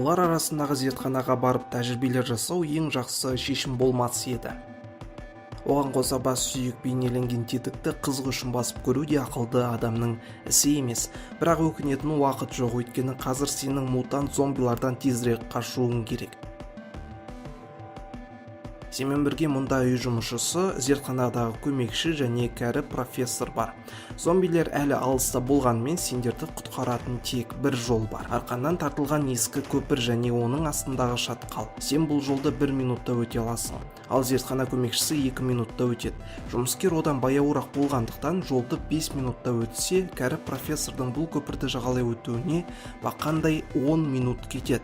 Таулар арасындағы зертханаға барып тәжірибелер жасау ең жақсы шешім болмас еді. Оған қоса, бас сүйек бейнеленген тетікті қызық үшін басып көру де ақылды адамның ісі емес. Бірақ өкінетін уақыт жоқ, өйткені қазір сенің мутант зомбилардан тезірек қашуың керек. Сенімен бірге мұнда үй жұмысшысы, зертханадағы көмекші және кәрі профессор бар. Зомбилер әлі алыста болғанымен, сендерді құтқаратын тек бір жол бар: арқаннан тартылған ескі көпір және оның астындағы шатқал. Сен бұл жолды бір минутта өте аласың, ал зертхана көмекшісі 2 минутта өтеді. Жұмыскер одан баяуырақ болғандықтан, жолды 5 минутта өтсе, кәрі профессордың бұл көпірді жағалай өтуіне бақандай 10 минут кетеді.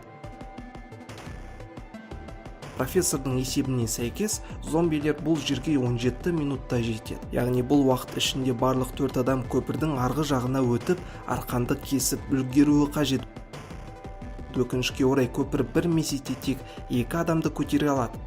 Профессордың есебіне сәйкес, зомбилер бұл жерге 17 минутта жетеді, яғни бұл уақыт ішінде барлық төрт адам көпірдің арғы жағына өтіп, арқанды кесіп үлгеруі қажет. Өкінішке орай, көпір бір мезетте тек екі адамды көтере алады.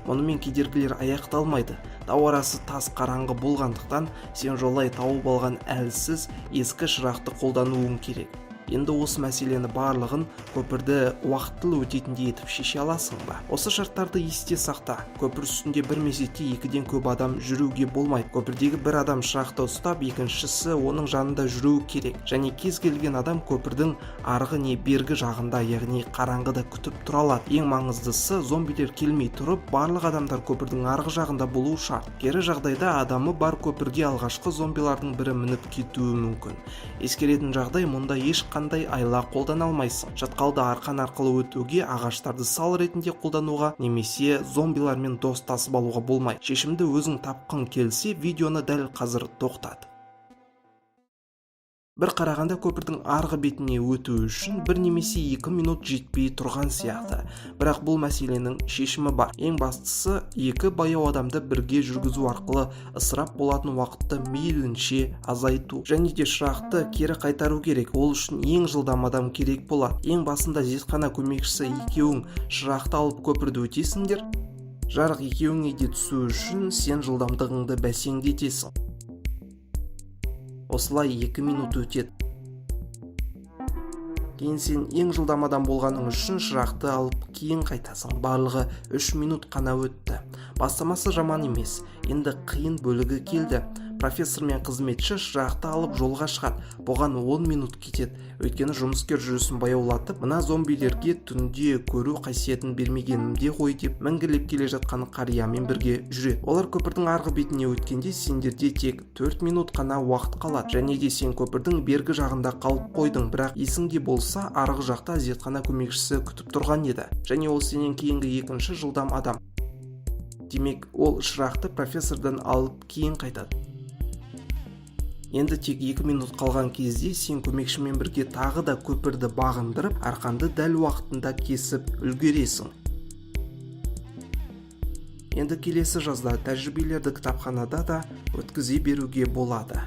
Мұнымен кедергілер аяқталмайды. Тау арасы тас қараңғы болғандықтан, сен жолай тауып алған әлсіз ескі шырақты қолдануың керек. Енді осы мәселені барлығын көпірді уақытылы өтетіндей етіп шеше аласың ба? Осы шарттарды есте сақта: көпір үстінде бір мезетте екіден көп адам жүруге болмайды, көпірдегі бір адам шырақты ұстап, екіншісі оның жанында жүруі керек және кез келген адам көпірдің арғы не бергі жағында, яғни қараңғыда күтіп тұра алады. Ең маңыздысы, зомбилер келмей тұрып, барлық адамдар көпірдің арғы жағында болуы шарт. Кері жағдайда адамы бар көпірге алғашқы зомбилардың бірі мініп кетуі мүмкін. Ескеретін жағдай: мұнда ешқандай айла қолдана алмайсың. Шатқалды арқан арқылы өтуге, ағаштарды сал ретінде қолдануға немесе зомбилармен достасып алуға болмайды. Шешімді өзің тапқың келсе, видеоны дәл қазір тоқтат. Бір қарағанда, көпірдің арғы бетіне өту үшін 1 немесе 2 минут жетпей тұрған сияқты. Бірақ бұл мәселенің шешімі бар. Ең бастысы, екі баяу адамды бірге жүргізу арқылы ысырап болатын уақытты мейлінше азайту. Және де шырақты кері қайтару керек. Ол үшін ең жылдам адам керек болады. Ең басында зертхана көмекшісі екеуің шырақты алып, көпірді өтесіңдер. Жарық екеуіңе де түсу үшін сен жылдамдығыңды бәсеңдетесің. Осылай 2 минут өтеді. Кейін сен ең жылдам адам болғаның үшін шырақты алып, кейін қайтасың. Барлығы 3 минут қана өтті. Бастамасы жаман емес. Енді қиын бөлігі келді. Профессор мен қызметші шырақты алып, жолға шығады. Бұған 10 минут кетеді, өйткені жұмыскер жүрісін баяулатып, мына зомбилерге түнде көру қасиетін бермегенімде ғой деп мінгілеп келе жатқан қариямен бірге жүреді. Олар көпірдің арғы бетіне өткенде, сендерде тек 4 минут қана уақыт қалады. Және де сен көпірдің бергі жағында қалып қойдың. Бірақ есіңде болса, арғы жақта зертхана көмекшісі күтіп тұрған еді және ол сенен кейінгі екінші жылдам адам. Демек, ол шырақты профессордан алып, кейін қайтады. Енді тек 2 минут қалған кезде сен көмекшімен бірге тағы да көпірді бағындырып, арқанды дәл уақытында кесіп үлгересің. Енді келесі жазда тәжірибелерді кітапханада да өткізе беруге болады.